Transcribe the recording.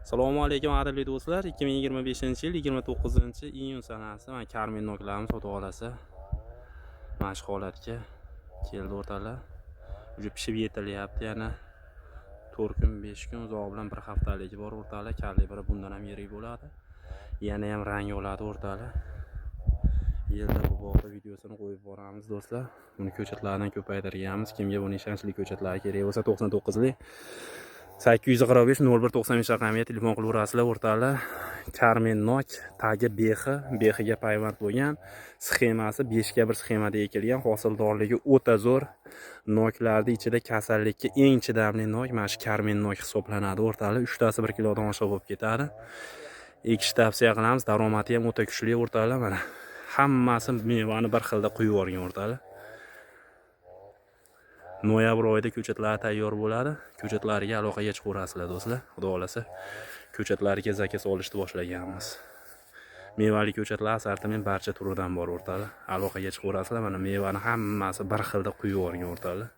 Assalomu alaykum, qadrli do'stlar. 2025-yil 29-iyun sanasi mana karmen noklarni sotib olasa, mana shu holatga keldi, o'rtoqlar. Уже pishib yetilyapti, yana 4 kun, 5 kun, uzog'i bilan bir haftaligi bor, o'rtoqlar. Kalibri bundan ham yirik bo'ladi. Yana ham rang oladi, o'rtoqlar. Yilda bu bog'da videosini qo'yib boramiz, do'stlar. Buni ko'chatlardan ko'paytirganmiz. Kimga buni ishonchli ko'chatlari kerak bo'lsa, 99lik 845 01 95 raqamiga telefon qilaverasizlar, o'rtoqlar. Karmen nok, tagi behi, behiga payvand bo'lgan, sxemasi 5 ga 1 sxemada ekilgan, hosildorligi o'ta zo'r. Noklarni ichida kasallikka eng chidamli nok mana shu karmen nok hisoblanadi, o'rtoqlar. Uchtasi 1 kilodan oshiq bo'lib ketadi. Ekishni tavsiya qilamiz, daromadi ham o'ta kuchli, o'rtoqlar. Mana hammasi mevani bir xilda quyib yuborgan, o'rtoqlar. Noyabr oyida ko'chatlar tayyor bo'ladi. Ko'chatlariga aloqaga chiqaverasizlar, do'stlar. Xudo xohlasa, ko'chatlarga заказ olishni boshlaganmiz. Mevali ko'chatlar assortiment barcha turidan bor, o'rtoqlar. Aloqaga chiqaverasizlar. Mana mevani hammasi bir xilda quyib yuborgan, o'rtoqlar.